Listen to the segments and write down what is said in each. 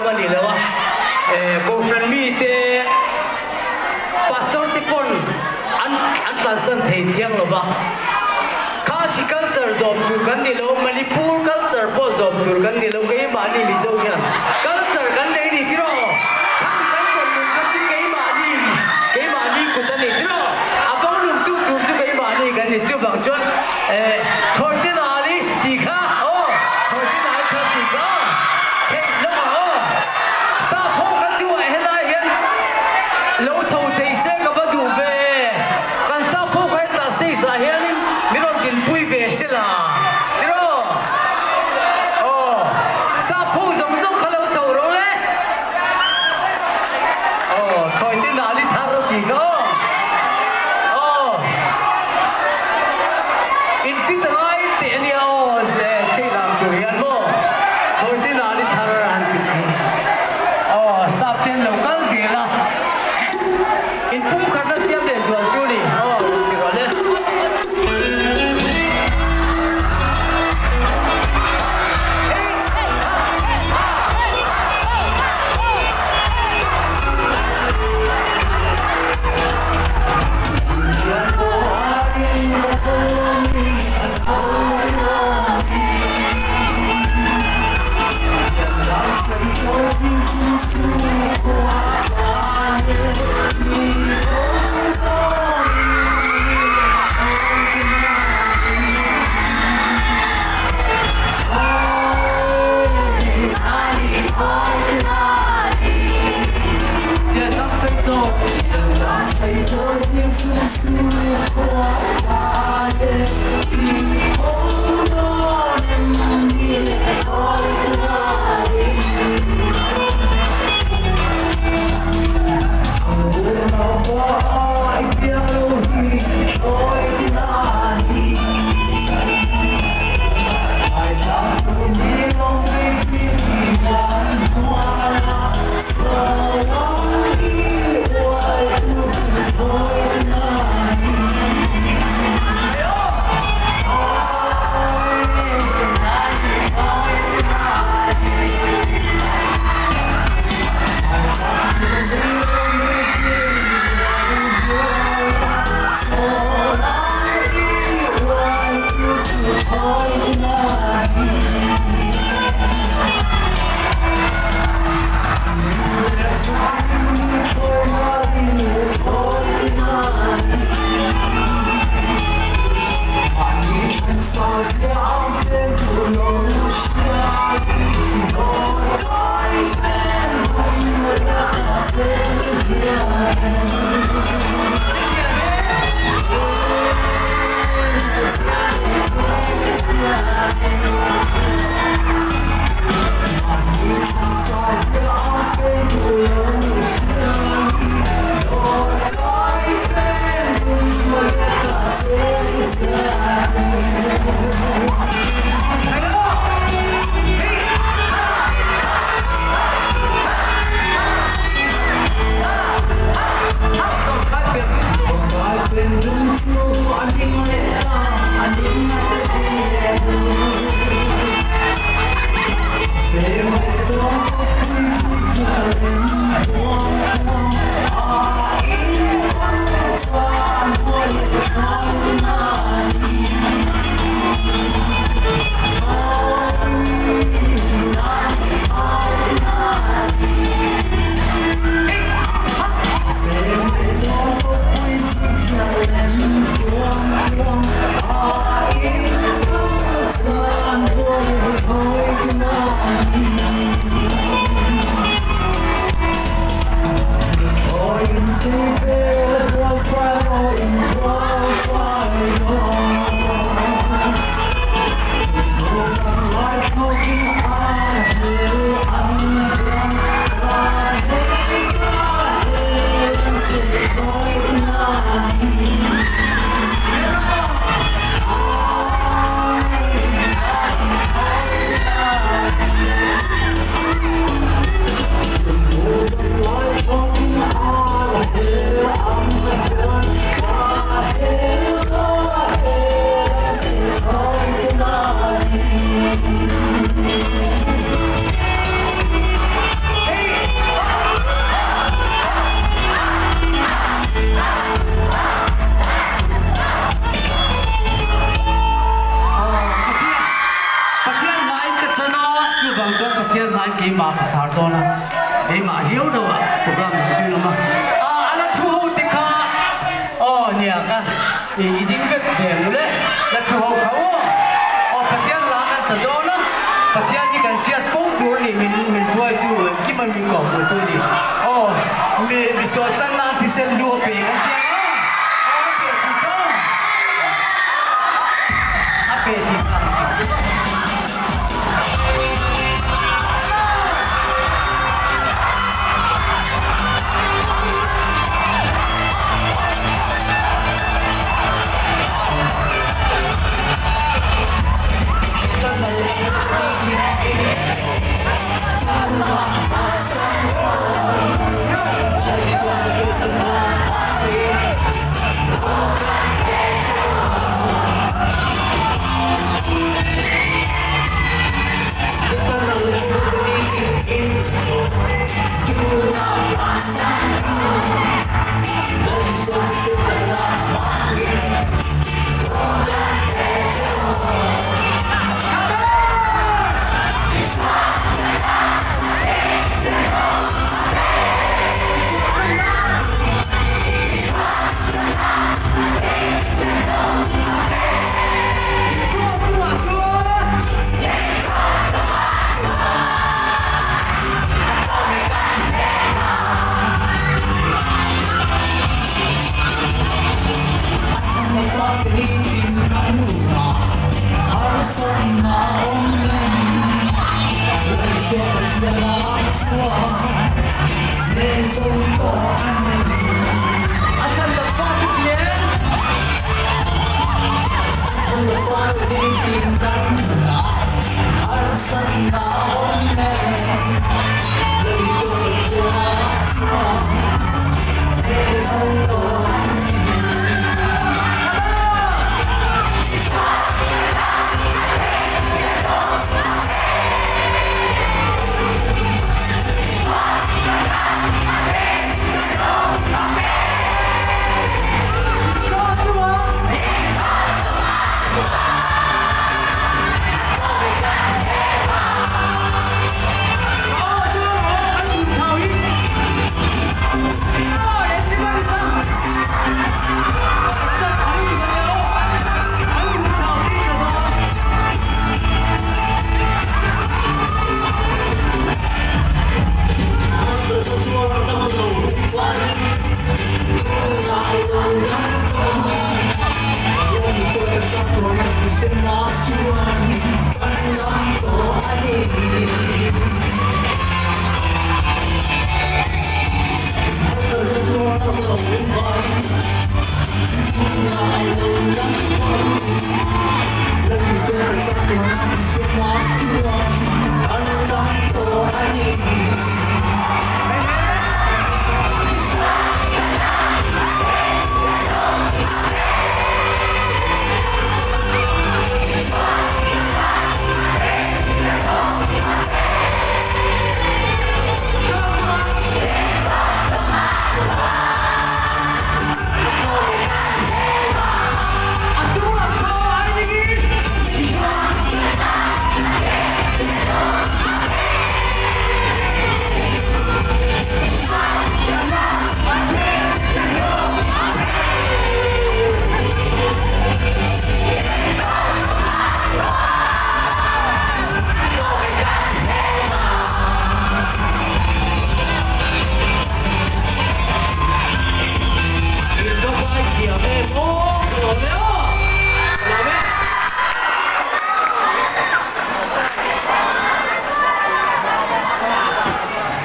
ngam a ni lo a, Kohhran mite Pastor te pawn an an tlansan thei thiang lo va, Khasi culture zawm tur kan ni lo, Manipur culture pawh zawm tur kan ni lo, keimahni Mizo hian culture kan nei ni tiraw? Khami kan vawn nun kha chu keimahni keimahni kut a ni tiraw? A vawng nun tu tur chu keimahni kan ni, chuvang chuan eh Chhawrte Nali tih kha aw, Chhawrte Nali thar tih kha aw, chheih lawkah aw, staff ho kha chu ah helai hian lo chho thei se ka va duh ve. Kan staff ho kha hetah stage ah hianin min rawn dinpui ve se la tiraw? Aw, staff ho zawng zawng kha lo chho rawh le. Aw, sawi te nali thar tih kha aw. Aw, in fit ngai teh ania aw, chei lam tur hian maw sawi te nali thar han ti khi. Aw, staff te an lo kal zel a. In pumkhatna siam leh zual tu ni aw ti rawh le. khar dawn a, keimah riau rauh ah program han tui lawm a, a la thu ho te kha aw nia ka i ding vek ve ang le, la thu ho kha aw, aw Pathian la kan sa dawn a, Pathian hi kan hriat fo tur a ni min min hruaitu engkim a min kawhhmuhtu a ni, aw mi misual tlan nan thisen lu a pe kan ti ang a, aw a pe tih kha a pe tih kha an ti.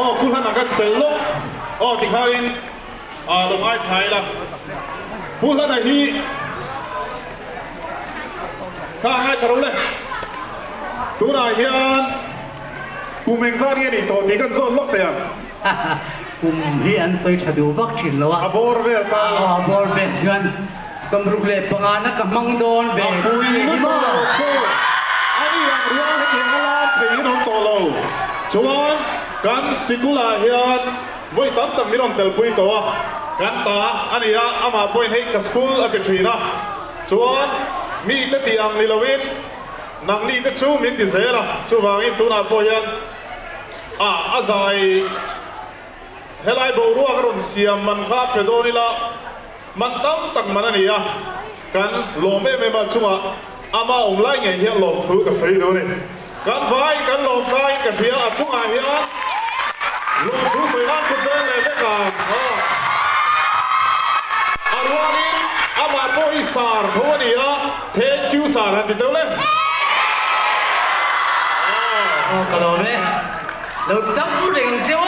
Aw Pu Hlana ka chel lawk aw tikhain lo ngaithla ila Pu Hlana hi kha a ngaithla ro le tunah hian kum engzat nge nih tawh tih kan zawn lawk teh ang. Kum hi an sawi tha duh vak thin lo a. A bawr vel ta. Aw a bawr vel chuan 65 na ka hmang dawn ve. A pui lutuk lo chu a ni ang rual hetiang a lam thei in awm tawh lo. Chuan kan sikulah hian vawi tam tak min rawn telpui tawh a, kan ta a ni a, amah pawhin hei ka school a ti thin a. Chuan mite tih ang ni loin nangni te chu min ti zel a, chuvangin tunah pawh hian. A a zai helai boruak a rawn siam man kha pe dawn ila man tam tak man a ni a, kan lawm em em a chungah ama awm lai ngei hian lawmthu ka sawi duh a ni. Kan vai kan lawm tlaiin ka hria a chungah hian lawmthu sawi nan kut vel leh vek a, a rualin amah pawh hi sar tho a ni a, thank you sar han ti teuh le. Aw ka lawm e, lo dam reng ang cheu.